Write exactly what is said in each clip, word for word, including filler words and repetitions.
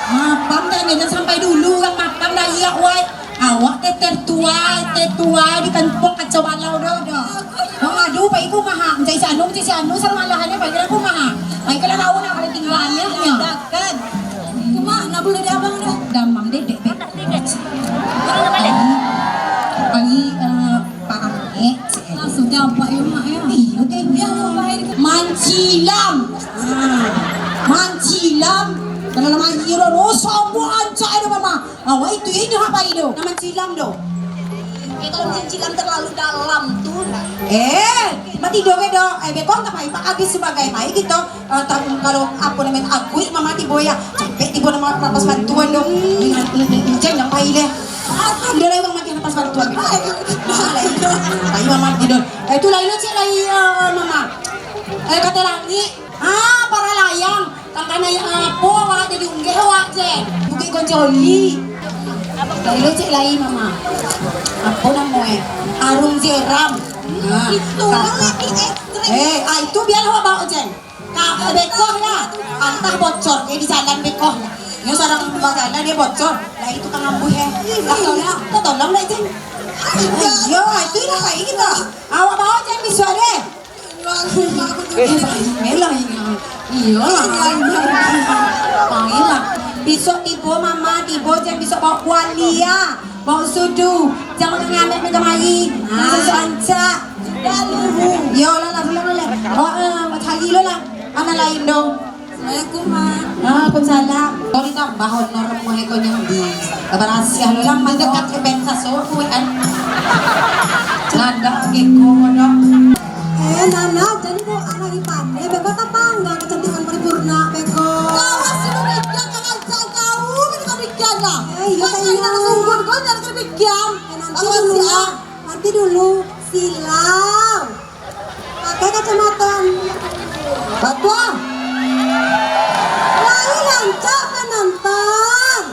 Mapam teh, jan sampai dulu urang mapam lai awak, wai. Awak teh tertua, tertua di kampuang kacau balau doh, doh. Mangadu pai ka rumah, ha. Mancari si anu, mancari si anu, sarang malahan, pai ka rumah, ha. Pai ka lah tahu nak, kalau tinggalnya, ya. Kan. Cuma, nak boleh damam doh. Damam dedek, be. Pai, eh, Pak Angek, si Langsung dampak yo, Mak, yo. Iyo, teh. Yo, Mak, yo. Mancilam. Ah, mancilam. Kalau lah mancilam, oh, sombong ancak ado, Mama. Awak itu, iyo, hak pai do. Nah, mancilam do. Eh, kalau mancilam terlalu dalam tu, nah. Eh, mati do ke do. Eh, bekon tak pai, Pak, habis sebagai pai gitu. Ah, tapi kalau apo namo, akuik mama tibo ya, capek tibo namo lapas bantuan do. Ingat, ingat, ingat, jan pai deh. Ado lai urang mati lapas bantuan. Pai mama tido. Eh, tu lai lo cek lai, ah, mama. Eh, kato langik. Ah, para layang. Tangkana apo awak jadi unggeh awak je. Bukik Gonjoli. Lai lo cek lai mama. Apo namo eh? Arung jeram. Ah, itu lah lagi ekstrim. Eh, ah, itu biar awak bawa je. Ka, bekoh lah. Antah bocor, eh, di jalan bekoh lah. Nyo sadang bajalan, dia bocor. Lah, itu tukang ambuih, eh. Lah, tolong, lah, tolong lah, Cing. Iyo, itu lah, kayak gitu. Awak bawa, Cing, bisuak deh. Eh, melah, iyo. Iyo lah. Baiklah. Bisuak tibo, Mama, tibo, Cing, bisuak bawa kuali, ya. Bau sudu, jangan ngambil megang air. Ah. Susu ancak. Yo, lah, lah, pulang lah. Oh, ah, cari lo lah. Anak lain dong. Assalamualaikum, Mak. Waalaikumsalam. Kau ditambah honor rumah kau nyambi. Kabar asiah lo lah, mendekat ke pentas, oh, kuean. Landak lagi kau, dong. Eh, Nana, jadi kau anak ipan. Eh, beko tapangga kecantikan paripurna, beko. Awas, lu mikir, kakak kau, lu mikir lah. Eh, iya, Mas, iya. Anak sungguh, kau jangan mikir. Eh, nanti dulu, ya. Nanti dulu. Silau. Pakai kacamata. Batua. Lain rancak penonton.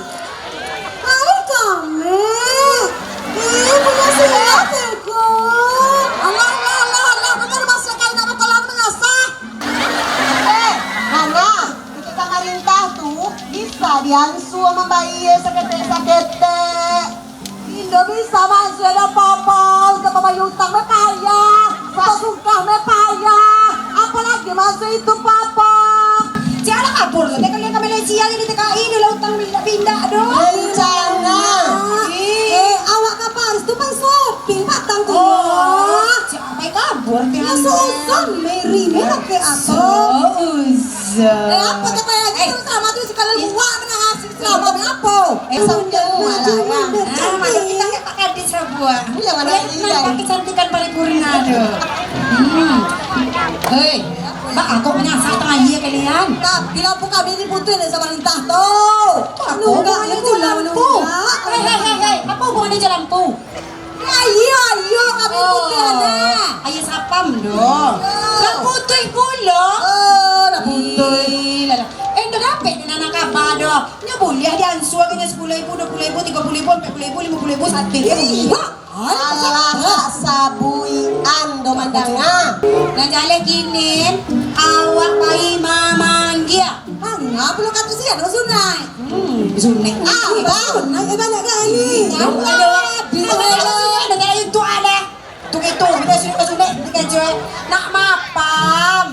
Lain kami. Ih, punya silau, bego. Alah, alah, alah, alah. Bukan masuk kain apa kolam mengasah. Eh, Hana, di pamarintah tu bisa diansua mambayia saketek-saketek. Indak bisa masuak ado papa, untuak mambayia utang me payah, untuak sungkah me payah, apalagi masuak itu papa. Jan lah kabur, teh kalian ka Malaysia jadi T K I dulu, utang pindah-pindah doh. Rencana. Eh, awak ka Paris tu pai shopping patang tu. Oh, jan pai kabur teh. Ya, suuzon, Mary, ni pakai apa? Suuzon. Eh, apa kata yang itu sama tu, sekali buat mana hasil. Selamat apo? Eh, sabtu malam. Ah, malam kita ke Pak Kadis Rabuah. Iya, malam ini, nampak kecantikan paripurna tu. Hmm. Hei, Mbak, aku menyasar tengah iya kalian. Tapi lampu kami ini putus dari sama lintah tu. Apa hubungannya jo lampu? Hei, hei, hei, hei. Apa hubungannya jo lampu? Ayo, ayo, kami putuih dah. Ayo sapam doh. Lah putuih pulo. Oh, lah putuih. Ih, lah, lah. Eh, ndak dapek di nana kaba doh. Nyo buliah diansua ka nyo sapuluah ribu, duo puluah ribu, tigo puluah ribu, ampek puluah ribu, limo puluah ribu, satu ribu. Alah, tak sabuikan doh mandanga. Nan jaleh kini, awak pai mamanggia. Manga pulo katu sia doh sunai. Hmm, bisunek. Ah, bisunek, eh, banyak kali. Tahu ada. Bisunek, bisunek, bisunek, itu ada. Tuk itu, kita sudah bisunek, kita jual. Nak mapam.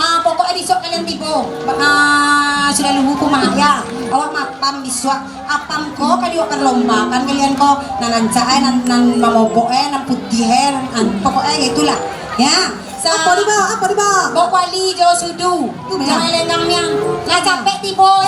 Ah, pokoknya besok kalian tibo. Ah, sudah luhu ku mah, ya. Awak mapam besok. Apam ko ka diawak perlombakan kalian ko. Nan rancak, eh, nan, nan mamobok, eh, nan putih, eh, nan, pokoknya itulah. Ya. Sa- Apa dibawa? Apa dibawa? Bawa kuali jo sudu. Jangan lenggang niang. Lah capek tibo.